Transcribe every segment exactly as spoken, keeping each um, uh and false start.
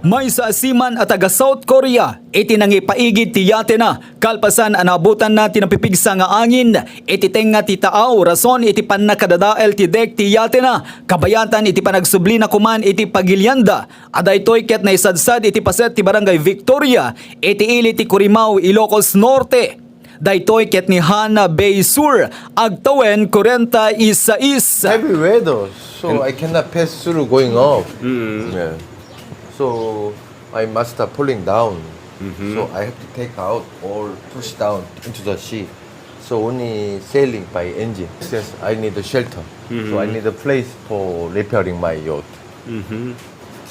Maysa a seaman a taga South Korea iti nangipaigid ti yatena kalpasan a naabutanna ti napipigsa nga angin iti tengnga ti taaw rason iti pannakadadael ti dek ti yatena kabayatan iti panagsublina koman iti pagilianda a daytoy ket naisadsad iti paset ti Barangay Victoria iti ili ti Curimaw, Ilocos Norte. Daytoy ket ni Hana Bay Sur, agtawen kuarenta y sais. Heavy weather, so I cannot pass through going off. Yeah. So my master pulling down. So I have to take out or push down into the sea. So only sailing by engine. Yes, I need a shelter. So I need a place for repairing my yacht.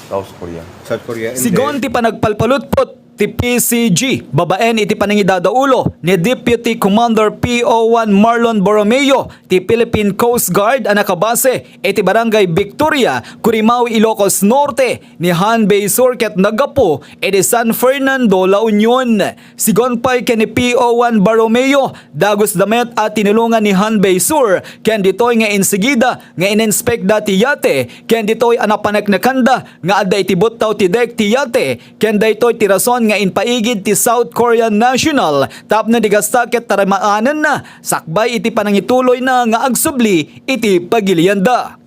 South Korea. South Korea. And Sigon then ti panagpalpalutpot ti P C G babaen iti panangidadaulo ni Deputy Commander P O one Marlon Borromeo ti Philippine Coast Guard a nakabase iti Barangay Victoria, Curimaw, Ilocos Norte, ni Han Bay Sur ket naggapu iti San Fernando, La Union. Sigon pay ken ni P O one Borromeo, dagusda met a tinulongan ni Han Bay Sur ken ditoy nga insigida nga ininspekda ti yate ken ditoy a napaneknekanda nga adda iti buttaw ti dek ti yate ken daytoy ti rason nga impaigid ti South Korean national tapno di kasta ket taremaanenna sakbay iti panangituloyna nga agsubli iti pagilianda.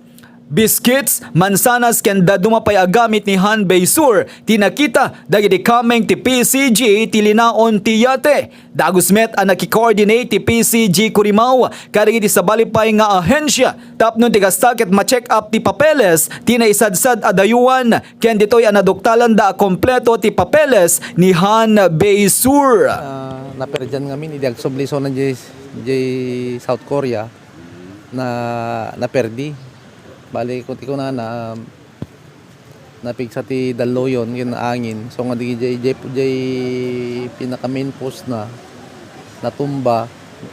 Biscuits, mansanas ken dadduma pay a gamit ni Han Bay Sur ti nakita dagiti kameng ti P C G iti linaon ti yate. Dagus met a naki-coordinate ti P C G Curimaw kadagiti sabali pay nga ahensya tapno ti kasta ket ma-check up ti papeles ti naisadsad a dayuan ken ditoy a naduktalanda a kompleto ti papeles ni Han Bay Sur. Ah, naperdian ngamin idi agsubli isuna jay, jay South Korea na naperdi. Bali, kun-, ti kunana, napigsa ti dalluyon ken angin. So nga di jay, jay, jay pinaka main post na natumba.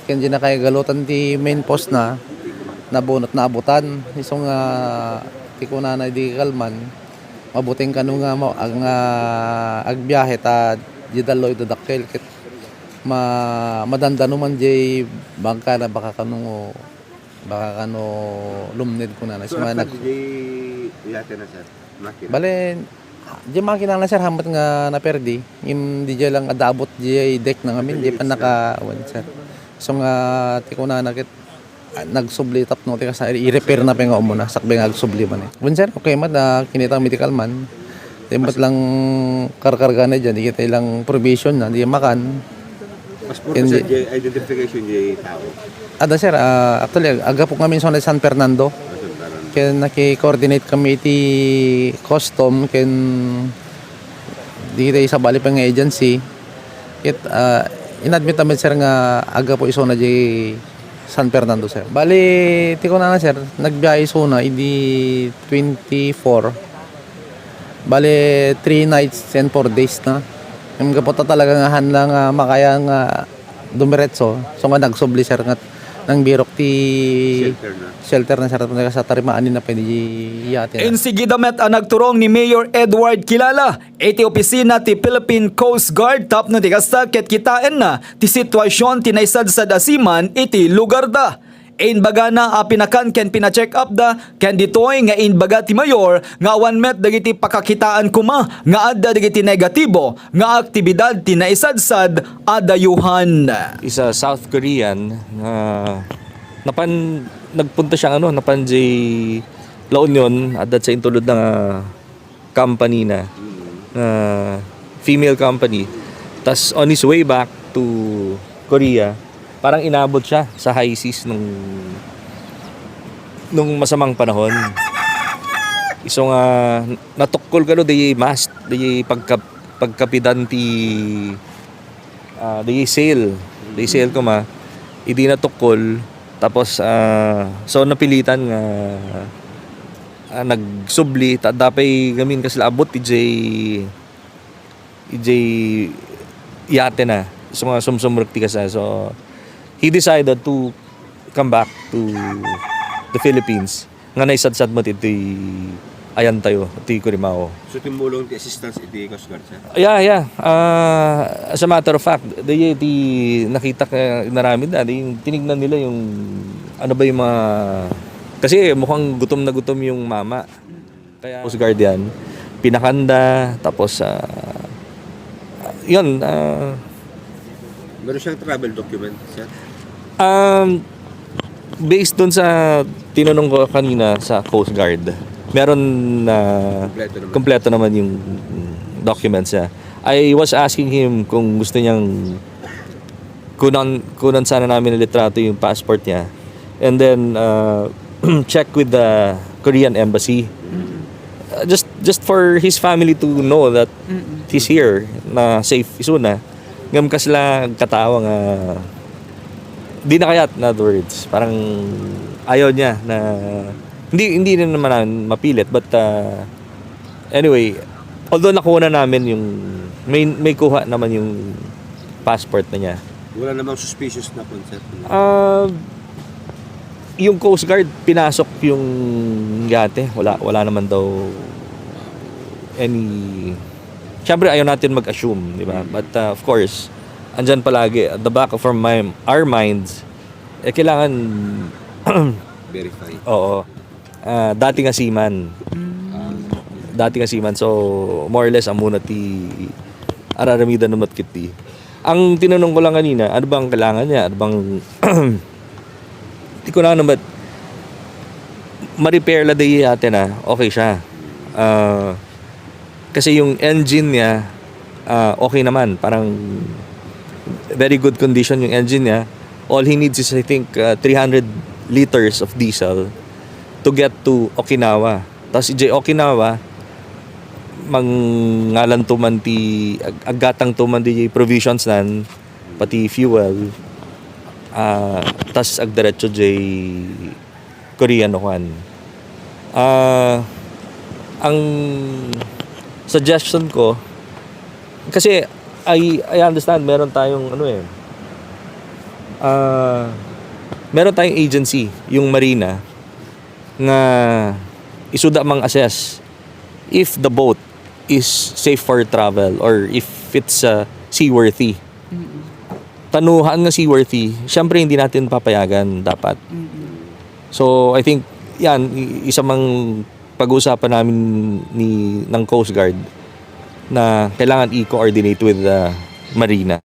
Ken di nakaigalutan ti main post na nabunot na abutan. Isu nga ti kunana di kalman, mabuteng kano nga ma-, nga agbiahe ta di dalluy dadakkel ket ma-, madandano man jay bangka na baka kano Baka kano lumned kunana. So, after nag- di jay yate na, sir, makina? Bale, di makina na, sir, hamot nga naperdi. Ngem di jay lang adda abot jay deck na ngamin, di pa naka-, awan, sir. So nga, ti kunana ket, ah, nagsubli tapno, ti kasa, i-repair na pay nga umuna, sakbay nga agsubli man eh. Wen, sir, okay man, ah, kinita medical man. Di met lang karkarga na dyan, di kita ilang provision na, di makan. Mas puro Ken sa di- di-, identification di tao. Ada, sir, ah, actually, ag-, aggapu kami sa San Fernando. Ah, San Fernando. Ken naki-coordinate kami iti custom, ken di tayo sabali pa nga agency. Ket, ah, inadmit namin, sir, nga aggapu isuna di San Fernando, sir. Bali, ti kunana, sir, nagbiyahe isuna idi twenty-four. Bale, three nights and four days na. Ngem gapu ta talaga nga han lang, ah, makaya nga dumiretso. So nga nagsubli, sir, nga nangbirok ti shelter na, sir, sa tarimaan ni na pwede yate na. Insigida met a nagturong ni Mayor Edward Kilala iti opisina ti Philippine Coast Guard tapno ti kasta ket kitaenna ti sitwasyon ti naisadsad a seaman iti lugarda. Imbagana a pinakan ken pina-check up da, ken ditoy nga imbaga ti mayor nga awan met dagiti pakakitaan koma nga adda dagiti negatibo nga aktibidad ti naisadsad a dayuhan. Isa South Korean nga napan, nagpunta siya ano, napan jay La Union, adda sa intulod na nga company na, ah, female company. Tas on his way back to Korea, parang inabot siya sa high seas nung, nung masamang panahon. Isu nga natukkol kano, di mast, di pagka-, pagkapidan ti, ah, di sail, di sail koma, idi natukkol, tapos, ah, so napilitan nga ah, nagsubli, ta adda pay ngamin kasla abot ijay, ijay yate na. So, nga sumsumrek ti kasa. So, he decided to come back to the Philippines. Nga naisadsad met iti ayan tayo, ti Curimaw. So, tumulong ti assistance iti Coast Guard, sir? Yeah, yeah. Ah, as a matter of fact, di, di nakita ka inaramid na, di tinignan nila yung ano ba yung mga, kasi mukhang gutom na gutom yung mama. Kaya Coast Guard yan. pinakanda, tapos, ah, yun, ah, Meron siyang travel document, sir? Um, based dun sa tinanong ko kanina sa Coast Guard, meron na Kompleto naman. Kompleto naman yung documents niya. I was asking him kung gusto niyang kunan, kunan sana namin ng litrato yung passport niya. And then, uh, check with the Korean embassy. Uh, just just for his family to know that he's here, na safe isuna. Ngem kasla agkatawa nga di na kayat, in other words. Parang ayaw niya na, hindi, hindi na naman namin mapilit, but, uh, anyway, although nakuha namin yung, may, may kuha naman yung passport na niya. Wala namang suspicious na concert. Ah, yung Coast Guard, pinasok yung yate. Wala, wala naman daw any, syempre, ayaw natin mag-assume, di ba? But, uh, of course, andyan palagi, at the back of our, mind, our minds, eh, kailangan, Verify. Oo. Ah, dati nga seaman. Dati nga seaman. So, more or less, amuna ti araramidan na matkit di. Ang tinanong ko lang kanina, ano bang kailangan niya? Ano bang, di ko na naman, ma-repair la di yate na, okay siya. Ah, kasi yung engine niya, ah, okay naman. Parang very good condition yung engine niya. All he needs is, I think, uh, three hundred liters of diesel to get to Okinawa. Tapos, ijay Okinawa, mangngalan to man ti, ag- aggatang to man ti provisions nan, pati fuel. Ah, tas agdiretso jay Korean o kuan. Ah, ang suggestion ko, kasi I, I understand meron tayong ano eh, ah, meron tayong agency, yung Marina, nga isuda mang assess if the boat is safe for travel or if it's, uh, seaworthy. Tanuhan nga seaworthy, syempre hindi natin papayagan dapat. So, I think, yan, i- isa mang pag-uusapan namin ni, ng Coast Guard na kailangan i-coordinate with the Marina.